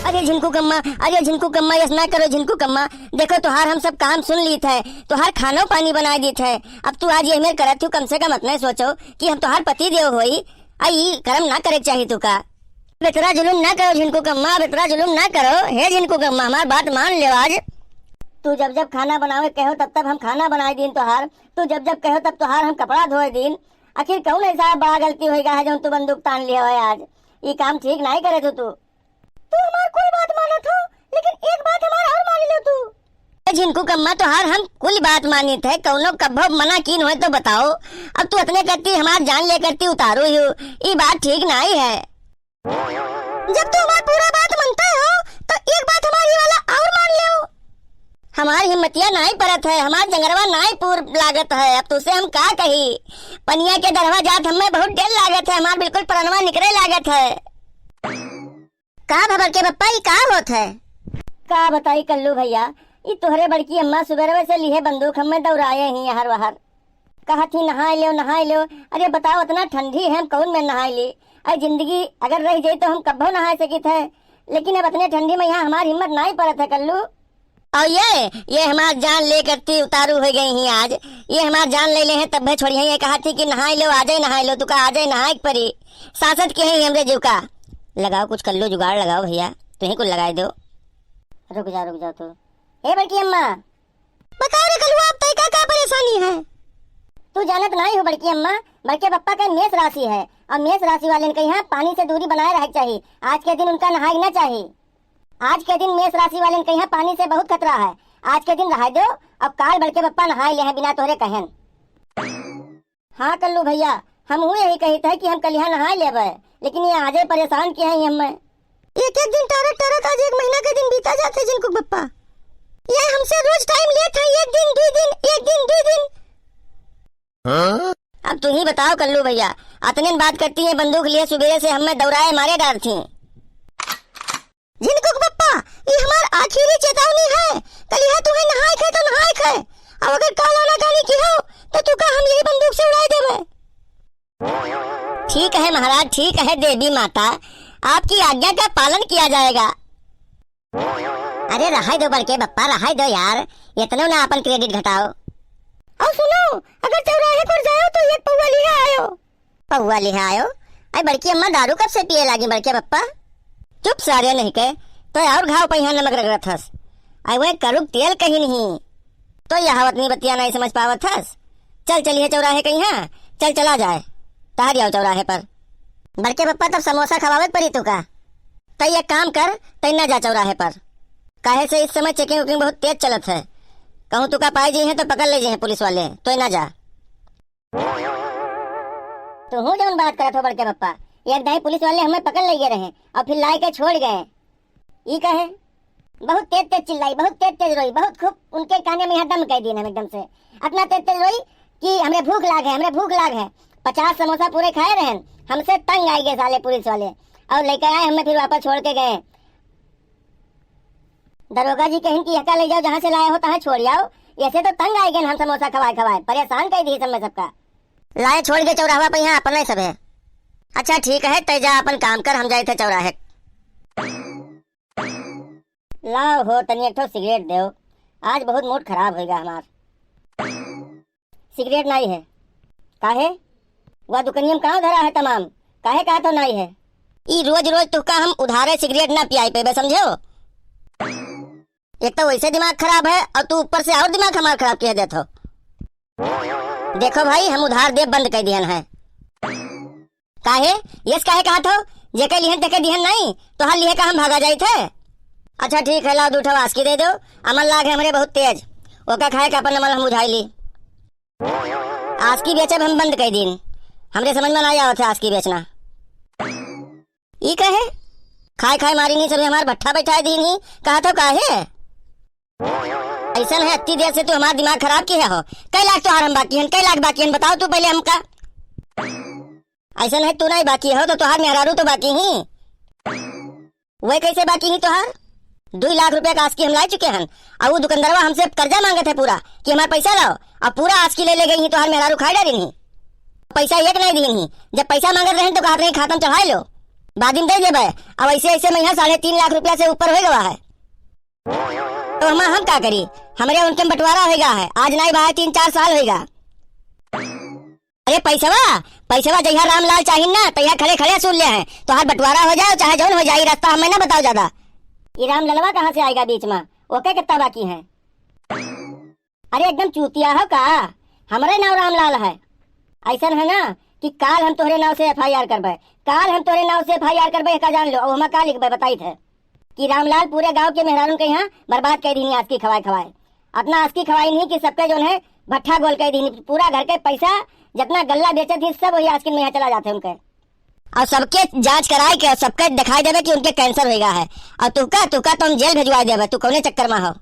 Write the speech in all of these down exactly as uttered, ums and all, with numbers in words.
अरे झिनकू कम्मा, अरे झिनकू कम्मा, यस ना करो झिनकू कम्मा। देखो, तोहार हम सब काम सुन लीत है, तोहार खानो पानी बनाए दीत है। अब तू आज ये मेर करत हूँ, कम से कम अतने सोचो कि हम तोहार पति देव होई, आ ई करम ना करे के चाही तू का। अब इतना जुलुम ना करो झिनकू कम्मा, अब इतना जुलुम ना करो। हे झिनकू कम्मा, हमार बात मान लेव आज। तू जब जब खाना बनावे कहो, तब तब हम खाना बनाए दीन तोहार। तू जब जब कहो, तब तोहार हम कपड़ा धोए दीन। आखिर कौन ऐसा बड़ा गलती होइगा है, जौन तू बंदूक तान लिहे हो आज? ई काम ठीक नाहीं करे तू, तू। तू हमार कुल बात मानत हो, लेकिन एक बात हमार और मान लो तू। ए झिनकू कम्मा, तोहार हम कुल बात मानित है, कौनो कब्बो मना कीन होए तो बताओ। अब तू अतने करती हमार जान ले करती उतारू ही, ई बात ठीक नाहीं है। जब तू हमार पूरा बात मनते हो, तो एक बात हमारी वाला और मान लो। हमार हिम्मतिया नाहीं परत है, हमार जंगरवा नाहीं पूर लागत है, अब तुसे हम का कही? पनिया के दरवा जात हमें बहुत डेर लागत है, हमार बिल्कुल परनवा निकरे लागत है। का भा बड़के बप्पा, ई का होत है? का बताई कल्लू भैया, ई तोहरे बड़की अम्मा सुबेरवे से लिहे बंदूक हमें दौड़ाए ही हर वहर। कहत ही, "नहाए लेव, नहाए लेव।" अरे बताओ, इतना ठंडी है, हम कौन में नहाए ली? अरे जिंदगी अगर रह जाई तो हम कब्बो नहाए सकित है, लेकिन अब इतने ठंडी में यहाँ हमार हिम्मत नाहीं परत है कल्लू। और ये, ये हमार जान ले करती उतारू हो गई ही आज। ये हमार जान ले ले हैं, तब भी छोड़ी हैं। ये कहत ही कि नहाए लो, आ जाए नहाए लो, तू का आ जाए नहाए के परी। सांसत के हैं हमरे जीव का। लगाओ कुछ कल्लू जुगाड़ लगाओ भैया, तुहीं कुल लगाए दो। रुक जा, रुक जा तू। ए बड़की अम्मा। बताओ रे कलुआ, अब तय का, का परेशानी है? तू जानत नाहीं हो बड़की अम्मा, बड़के बप्पा के मेष राशि है, और मेष राशि वालेन के यहाँ पानी से दूरी बनाए रहे के चाही। आज के दिन उनका नहाए के ना चाही। आज के दिन मेष राशि वालेन के यहाँ पानी से बहुत खतरा है। आज के दिन रहाए दो, और काल बड़के बप्पा नहाए ले हैं बिना तोहरे कहन। हाँ कल्लू भैया, हमहू यही कहित है कि हम कलिहा नहाए लेबे, लेकिन ये आजे परेशान किहे हैं हमें। एक एक दिन टारत टारत आज एक महीना के दिन बीता जात है झिनकू बप्पा। ये हमसे रोज टाइम लेत है, एक दिन, दुई दिन, एक दिन, दुई दिन। अब तुहीं बताओ कल्लू भैया, अतनेन बात करती हैं, बंदूक लिए सुबेरे से हमें दौड़ाए मारे डारत ही। झिनकू बप्पा, ई हमार आखिरी चेतावनी है। कलिहा तुहे नहाए के है तो नहाए के है, और अगर काल आनाकानी किहो तो तुका हम यही बंदूक से उड़ाए देबे। ठीक है महाराज, ठीक है देवी माता, आपकी आज्ञा का पालन किया जाएगा। अरे रहाई दो बड़के बप्पा, रहाई दो यार, इतनो ना अपन credit घटाओ। और सुनो, अगर चौराहे पर जाओ तो एक पौवा लिहा आयो। पौवा लिहा आयो? अरे बड़की अम्मा दारू कब से पिए लागी बड़के बप्पा? चुप सारे नहीं के, तो और घाव पे यहाँ नमक रगड़त हस। अरे वह करुक तेल कहीं नहीं, तो यह हवतनी बतिया नहीं समझ पावत हस। चल चलिए चौराहे कहीं, हाँ चल चला जाए, तहरी आओ चौराहे पर। बड़के बप्पा तब समोसा खवावे के परी तू का? तै एक काम कर, तै ना जा चौराहे पर, काहे से इस समय checking वेकिंग बहुत तेज चलत है। कहूँ तुका पाए जी हैं तो पकड़ ले जी हैं पुलिस वाले, तो ना जा। तुहू जौन बात करत हो बड़के बप्पा, एक दाई पुलिस वाले हमें पकड़ ले गए रहे और फिर लाए के छोड़ गए। ई कहे बहुत तेज तेज चिल्लाई, बहुत तेज तेज रोई, बहुत खूब उनके काने में यहाँ दम कह दीन हम एकदम से। इतना तेज तेज रोई कि हमरे भूख लाग है, हमरे भूख लाग है। पचास समोसा पूरे खाए रहन, हमसे तंग आए गए साले पुलिस वाले और लेके आए हमें फिर वापस छोड़ के गए। दरोगा जी कहिन कि यहका ले जाओ, जहाँ से लाए हो तहाँ छोड़ आओ। ऐसे तो तंग आए गए हम समोसा खवाए खवाए, परेशान कर दिए समय सबका। लाए छोड़ के चौराहा पे यहाँ अपने सब है। अच्छा ठीक है, तै जा अपन काम कर, हम जाए थे चौराहे। लाओ हो तनी एक ठो सिगरेट देओ, आज बहुत मूड खराब होइगा हमार। सिगरेट नाई है। काहे? वह दुकनिया में काव धरा है तमाम, काहे कहा तो नाई है? ई रोज रोज तुहका हम उधारे सिगरेट ना पियाई पेबे, समझो? एक तो वैसे दिमाग खराब है और तू ऊपर से और दिमाग हमार खराब किया देत हो। देखो भाई, हम उधार देब बंद कर दिहन है। काहे? यस काहे कहत हो? जेके लिहन तेके दिहन नहीं, तोहार लिहे का हम भागा जाइत है? अच्छा ठीक है, लाओ दू ठो आस्की दे दो। अमल लाग है हमरे बहुत तेज, ओका खाए का अपन अमल हम उझाई ली। आस्की बेचब हम बंद कर दीन, हमरे समझ में ना आवत है आस्की बेचना। ई कहे? खाए खाए मारी नहीं सब हमार भट्ठा बैठाए दीन ही, कहत हो काहे? ऐसन है, इतनी देर से तू हमार दिमाग खराब किहे हो। कै लाख तोहार हम बाकी हन, कै लाख बाकी हन, बताओ तू पहले हमका। ऐसन है, तू नहीं बाकी हो तो तोहार मेहरारू तो बाकी ही। वह कैसे बाकी ही तोहार? दुई लाख रुपया का आस्की हम ला चुके हन, और वो दुकानदारवा हमसे कर्जा मांगत है पूरा कि हमार पैसा लाओ, और पूरा आस्की ले ले गई ही, तोहार मेहरारू खाए डाली नहीं। पैसा एक नहीं दीन ही, जब पैसा मांगत रहन तो कहत रही खाता में चढ़ाए लो। बाद में दे देबे। अब ऐसे ऐसे मइहाँ साढ़े तीन लाख रुपया से ऊपर होइ गवा है। तो हम, हम का करी? हमरे उनके में बंटवारा होइ गा है, आज नाई बा, तीन चार साल होइ गा। अरे पैसवा, पैसवा जहिया रामलाल चाहिन ना, तहिया खड़े खड़े सुन ले हैं। तोहार बंटवारा हो जाए, चाहे जौन हो जाए, रास्ता हमें ना बताओ ज्यादा। ये रामललवा कहाँ से आएगा बीच में? ओके कितना बाकी है? अरे एकदम चूतिया हो का? हमरे नाव रामलाल है। ऐसन है ना कि काल हम तोहरे नाव से एफ आई आर करबे, काल हम तोहरे नाव से एफ आई आर करबे, का जान लो। अब हम का लिखबे बताई थे कि रामलाल पूरे गांव के मेहरारून के यहाँ बर्बाद कर दीनी आसकी खवाए खवाए। अतना आसकी खवाई नहीं कि सबके जौन है भट्ठा गोल कर दीनी, पूरा घर के पैसा जितना गल्ला बेचे थी सब वही आसकिन में यहाँ चला जाते उनके। और सबके जांच कराए के और सबके दिखाई देबे कि उनके कैंसर होइ गा है। और तुहका, तुहका तो हम जेल भेजवाए देबे, तू कौने चक्कर में हो?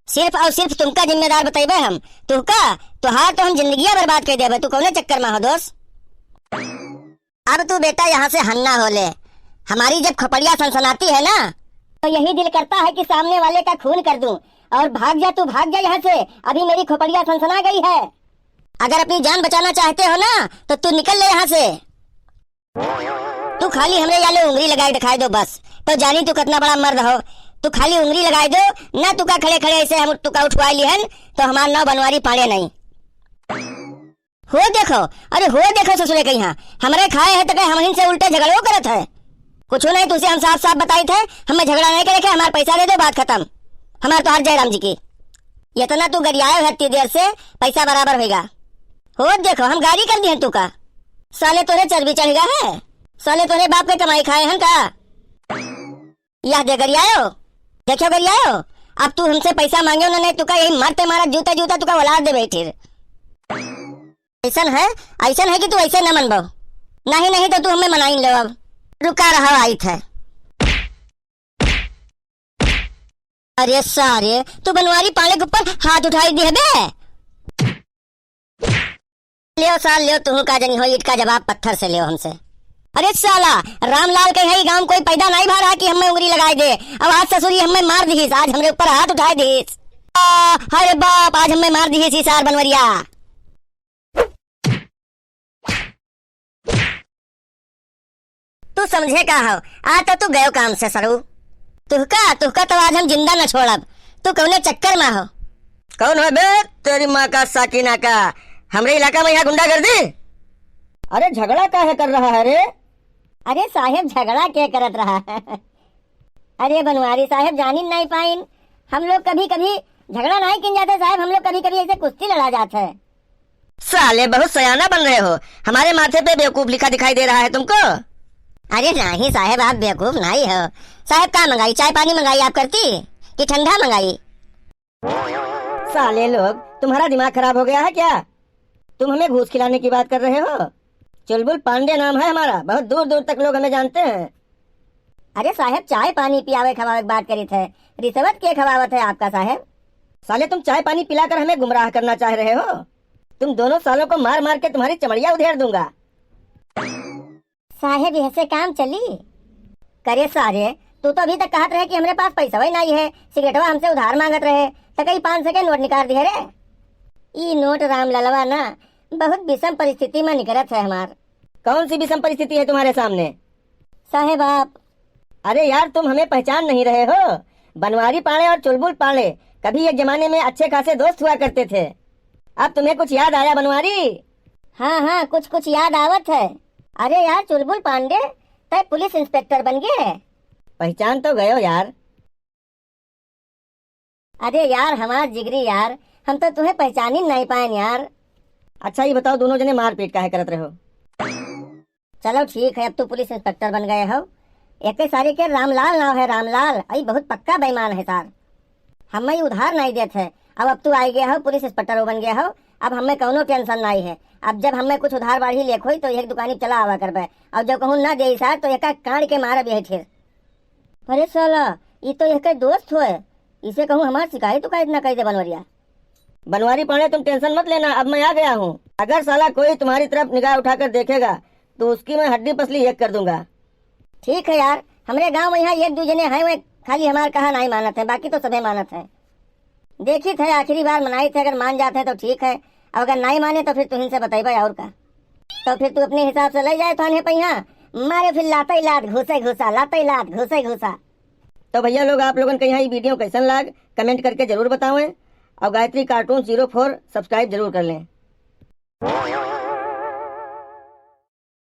सिर्फ और सिर्फ तुमका जिम्मेदार बतैबे हम। तुहका, तुहार तो हम जिंदगिया बर्बाद कर देबे, तू कौने चक्कर में हो दोस्त? अब तू बेटा यहाँ से हन्ना हो ले, हमारी जब खोपड़िया सनसनाती है ना, तो यही दिल करता है कि सामने वाले का खून कर दूं। और भाग जा तू, भाग जा यहाँ से, अभी मेरी खोपड़िया सनसना गई है। अगर अपनी जान बचाना चाहते हो ना, तो तू निकल ले यहाँ से। तू खाली हमरे याले उंगली लगाए दिखाई दो बस, तो जानी तू कितना बड़ा मर्द हो। तू खाली उंगली लगाए दो ना, तू का खड़े खड़े ऐसे हम तू का उठवाए लिहन, तो हमार नाव बनवारी पाड़े नहीं। हो देखो, अरे हो देखो ससुरे के यहाँ, हमरे खाए है तो कहे हमहिन से उल्टे झगड़ो करत है। कुछ नहीं, तुझसे हम साफ साफ बताई थे, हमें झगड़ा नहीं करे के, हमार पैसा दे दो, बात खत्म। हमार तो हर जयराम जी की। इतना तू गरियाए हो इतनी देर से, पैसा बराबर होइगा। हो देखो, हम गारी कर दिहन तू का। साले तोरे चर्बी चढ़ गा है, साले तोरे बाप के कमाई खाए हन का? यह दे गरियायो, देखो गरियायो, अब तू हमसे पैसा मांग्यो ना, नहीं तू का यही मरते मारा जूता जूता तू का औलाद दे बैठी। ऐसन है, ऐसन है कि तू ऐसे न मनबो। नहीं, नहीं तो तू हमें मनाई लो अब। रुका रहो, आई थे। अरे सारे, तू बनवारी पाड़े के ऊपर हाथ उठाई दिहे बे। लेओ सार, लेओ, तुहू का जनी हो, ईट का जवाब पत्थर से लेओ हमसे। अरे साला, रामलाल के है गांव कोई पैदा नहीं भा रहा कि हमें उंगली लगाए दे। अब आज ससुरी हमें मार दिहिस, आज हमरे ऊपर हाथ उठाए दिहिस। आ, अरे बाप, आज हमें मार दिहिस ई सार बनवरिया। तू समझे का हो? आज तो तू गयो काम से सरू। तुहका, तुहका तो आज हम जिंदा न छोड़ब। तू कौने चक्कर में हो? कौन हो बे? तेरी माँ का साकिना का। हमरे इलाका में यहाँ गुंडागर्दी? अरे झगड़ा काहे कर रहा है रे? अरे साहेब, झगड़ा के करत रहा है? अरे बनवारी साहेब, जानिन नहीं पाइन। हम लोग कभी कभी झगड़ा नहीं किन जाते साहेब, हम लोग कभी कभी ऐसे कुश्ती लड़ा जाते हैं। साले बहुत सयाना बन रहे हो, हमारे माथे पे बेवकूफ लिखा दिखाई दे रहा है तुमको। अरे नहीं साहेब, आप बेवकूफ नहीं हो। साहेब का मंगाई, चाय पानी मंगाई आप करती कि ठंडा मंगाई? साले लोग, तुम्हारा दिमाग खराब हो गया है क्या? तुम हमें घूस खिलाने की बात कर रहे हो? चुलबुल पांडे नाम है हमारा, बहुत दूर दूर तक लोग हमें जानते हैं। अरे साहेब, चाय पानी पियावे खवावे की बात करी थे, रिश्वत के खवावत है आपका साहेब? साले तुम चाय पानी पिलाकर हमें गुमराह करना चाह रहे हो? तुम दोनों सालों को मार मार के तुम्हारी चमड़िया उधेड़ दूंगा। साहेब, यह से काम चली? करे सारे, तू तो अभी तक कहत रहे कि हमरे पास पैसा ही नहीं है, सिगरेटवा हमसे उधार मांगत रहे, तो कई पाँच सौ के नोट निकाल दिए रे। ई नोट राम ललवा ना बहुत विषम परिस्थिति में निकलत है हमार। कौन सी विषम परिस्थिति है तुम्हारे सामने? साहेब आप। अरे यार, तुम हमें पहचान नहीं रहे हो? बनवारी पांड़े और चुलबुल पांड़े कभी एक जमाने में अच्छे खासे दोस्त हुआ करते थे। अब तुम्हें कुछ याद आया बनवारी? हाँ, हाँ, कुछ कुछ याद आवत है। अरे यार चुलबुल पांडे, तय पुलिस इंस्पेक्टर बन गए। पहचान तो गयो यार। अरे यार हमार जिगरी यार, हम तो तुम्हें पहचान ही नहीं पाएन यार। अच्छा ये बताओ, दोनों जने मारपीट काहे करत रहे हो? चलो ठीक है, अब तू पुलिस इंस्पेक्टर बन गए हो। एक सारे के रामलाल नाव है, रामलाल। अई बहुत पक्का बेईमान है सार। हमें उधार नहीं देत है। अब अब तू आई गया हो, पुलिस इंस्पेक्टर बन गया हो, अब हमें कौनो टेंशन नहीं है। अब जब हमें कुछ उधार बाढ़ी लेख होई तो एक दुकानी चला आवा करबे, और जब कहूँ ना दे सार तो एक कांड के मारब यही ठेर। अरे साला, ये तो एक दोस्त होए, इसे कहूँ हमार शिकायत उकायत ना कर दे बनवरिया। बनवारी पांडे, तुम टेंशन मत लेना, अब मैं आ गया हूँ। अगर साला कोई तुम्हारी तरफ निगाह उठाकर देखेगा, तो उसकी मैं हड्डी पसली एक कर दूंगा। ठीक है यार, हमरे गांव में यहाँ एक दू जने हैं, वे खाली हमार कहा नहीं मानत है, बाकी तो सभे मानत है। देखी थे, आखिरी बार मनाई थे, अगर मान जाते हैं तो ठीक है, अब अगर नहीं माने तो फिर तुहिन से बतैबे और का। तो फिर तू अपने हिसाब से ले जाए थाने पे यहाँ, मारे फिर लातई लात घुसे घुसा, लातई लात घुसे घुसा। तो भैया लोग, आप लोगन के यहाँ ये वीडियो कैसन लाग, कमेंट करके जरूर बतावें, और गायत्री कार्टून ज़ीरो फ़ोर सब्सक्राइब जरूर कर लें।